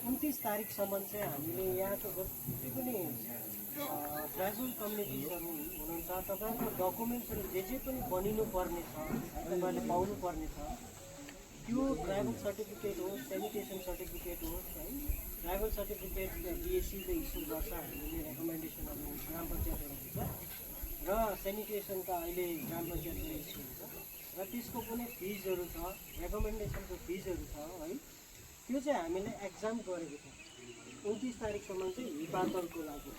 29 तारिकसम्म चाहिँ हामीले यहाँको जति पनि ट्राइबल कम्युनिटिजहरू हुनुहुन्छ तपाईँको डकुमेन्ट्सहरू जे पनि बनिनु पर्ने छ तपाईँले पाउनु पर्ने छ त्यो ट्राइबल सर्टिफिकेट होस् सेनिटेसन सर्टिफिकेट होस् है ट्राइबल सर्टिफिकेट बिएससीले इस्यु गर्छ हामीले रेकमेन्डेसनहरू ग्राम पञ्चायतहरू हुन्छ र सेनिटेसनका अहिले ग्राम पञ्चायतले इस्यु हुन्छ र त्यसको पनि फिजहरू छ रेकमेन्डेसनको फिजहरू छ है त्यो चाहिँ हामीले एक्जाम गरेको छ 29 तारिकसम्म चाहिँ हिपातलको लागि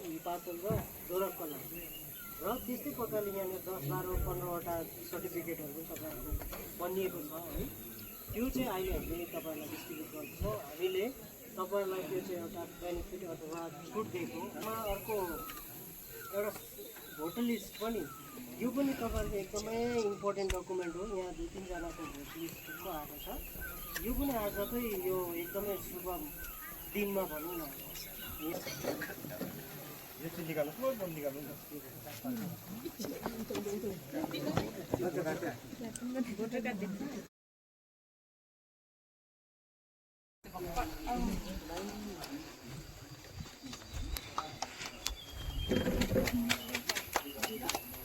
हिपातल र दोरकको लागि र त्यस्तै प्रकारले यहाँनिर 10, 12, 15वटा सर्टिफिकेटहरू तपाईँहरूको बनिएको छ है त्यो चाहिँ अहिले हामीले तपाईँहरूलाई डिस्ट्रिब्युट गर्छौँ हामीले तपाईँहरूलाई त्यो चाहिँ एउटा बेनिफिट अथवा छुट दिएको अर्को एउटा भोटर लिस्ट पनि यो पनि तपाईँहरूको एकदमै इम्पोर्टेन्ट डकुमेन्ट हो यहाँ 2-3 जनाको भोटर लिस्टको आएको छ यो पनि आजकै यो एकदमै शुभ दिनमा भनौँ न यो चाहिँ निकाल्नु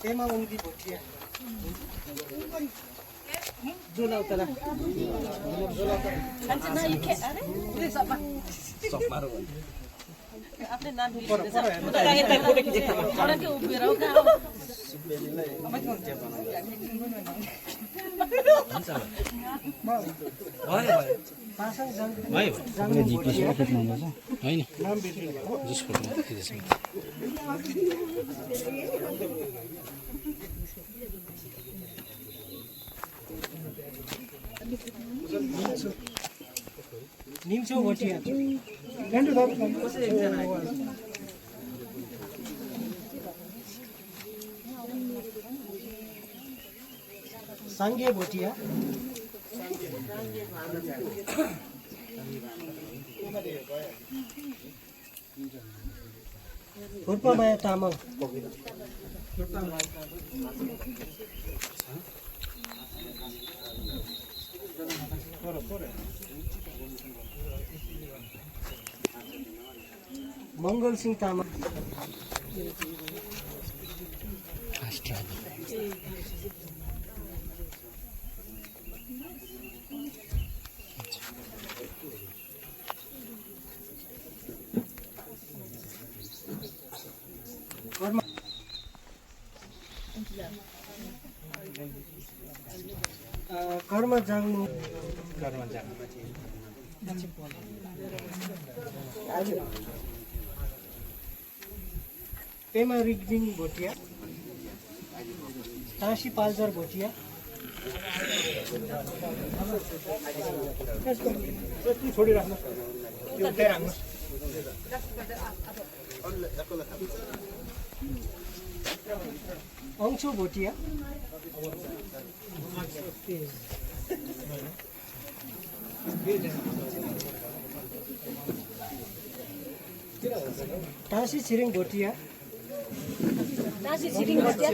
तेमा उंगी भोटिया जोला उतला ना you can't अरे सब मारो आपने नाम उधर के ऊपर रहो क्या भाइ जीपीएस राखेको नम्बर छ हैन नाम बेच्नु भएको जस फोटो खिचेछ निम्सो भोटिया सांगे भोटिया फुर्पामाया तामाङ मंगल सिंह तामाङ कर्म जाग्नु पेमा रिग्दिङ भोटिया टाँसी पाल्जर भोटिया छोडिराख्नु अंशु भोटिया टाँसी छिरिङ भोटिया टाँसी छिरिङ भोटिया